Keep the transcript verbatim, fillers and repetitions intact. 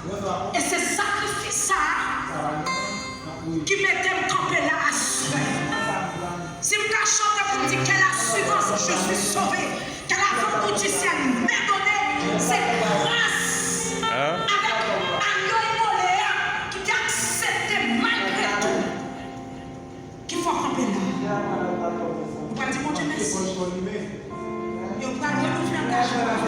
E se sakrifis sa a ki mete m kanpe la aswè. Si m ka chante pou m di, quelle assurance, je suis sauvé, que la vente du ciel m'est donnée, se gras avèk agno imole a ki te aksepte malgre tou ki fè w kanpe la. Ou pral di Bondye mèsi. Yo pral renouvle angajman.